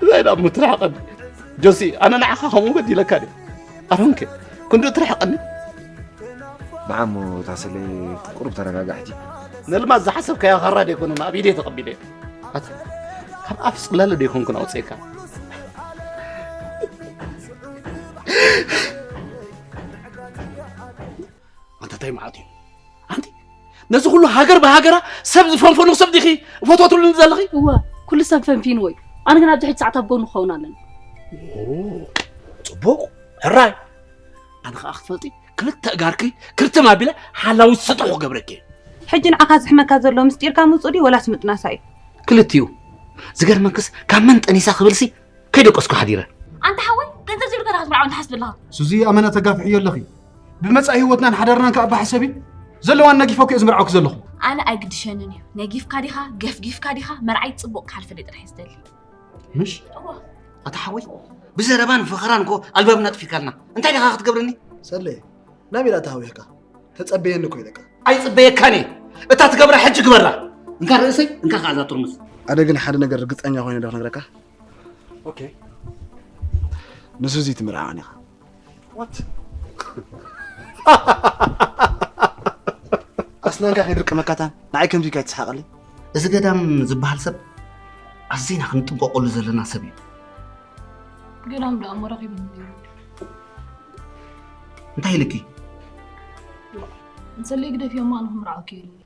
እዛይ ደኣ እሞ ትርሕቐኒ። ጆሲ፣ ኣነ ንዓኻ ከምኡ በዲለካ ድየ? ኣሮንከ፣ ክንድኡ ትርሕቐኒ? ንዓሞ እታ ሰለይ ቁሩብ ተረጋጋዕቲ። ነልማት ዝሓሰብካዮ ካራ ደይኮነ ኣብ ኢደይ ተቐቢለ። ኣታ፣ ካብ ኣፍ ጽላለ ደይኮንኩን ኣውፅእካ። ኣንታ እንታይ መዓት እዩ? ኣንቲ፣ ነዚ ኩሉ ሃገር ብሃገራ ሰብ ዝፈንፈኑ ሰብ ዲኺ ፈትወትሉኒ ዘለኺ? እወ፣ ኩሉ ሰብ ፈንፊንዎ እዩ። ኣነ ግን ኣብዚ ሕጂ ሰዓት ኣብ ጎኑ ክኸውን ኣለኒ። ኦ፣ ጽቡቕ። ሕራይ። ኣነ ኸኣ ክትፈልጢ፣ ክልተ እጋርኪ ክርትም ኣቢለ ሓላዊ ስጡሕ ክገብረኪ እየ። ሕጂ ንዓኻ ዝሕመካ ዘሎ ምስጢርካ ምውጽኡ ድዩ ወላስ ምጥናሳ እዩ? ክልቲኡ። ዝገርመክስ ካብ መን ጠኒሳ ክብልሲ ከይደቀስኩ ሓዲረ። ኣንታ ሓወይ፣ ገንዘብ ዘይብልካ ዲኻ ክትምርዓው እንተ ሓስብ ኣለኻ? ሱዚ፣ ኣመና ተጋፍሕዮ ኣለኺ። ብመጻኢ ህይወትናን ሓዳርናን ከኣ ኣባሓሰቢ ዘለዋን ነጊፈኩ እየ ዝምርዓውኪ ዘለኹ። ኣነ ኣይግድሸንን እዩ። ነጊፍካ ዲኻ፣ ገፍጊፍካ ዲኻ፣ መርዓይ ጽቡቕ ክሓልፈለይ ጥራሕ እየ ዝደሊ። ምሽ? እወ። ኣታ ሓወይ፣ ብዘረባን ፈኸራን እኮ ኣልባብና ኣጥፊእካልና። እንታይ ዲኻ ክትገብረኒ? ሰሌ፣ ናበይ ደኣ ተሃዊኽካ? ተጸበየኒ እኮ ኢለካ። ኣይጽበየካን እየ። እታ ትገብራ ሕጂ ግበራ። እንካ ርእሰይ፣ እንካ ከኣ እዛ ጥርሙዝ። ኣነ ግን ሓደ ነገር ርግጸኛ ኮይነ ዶ ክነግረካ? ኦኬ። ንሱዚ ትምርዓወን ኢኻ። ዋት? ኣስናንካ ከይድርቀመካታ ንዓይ ከምዚ ኢልካ ኣይትስሓቐለይ። እዚ ገዳም ዝበሃል ሰብ ኣዚና ክንጥንቀቐሉ ዘለና ሰብ እዩ። ገዳም ደኣ እሞ ረኺበ እንድየ ወዲ። እንታይ ኢልኪ? ንሰለይ ግደፍዮ እሞ ኣነ ክምርዓወኪ እየ ኢሉኒ።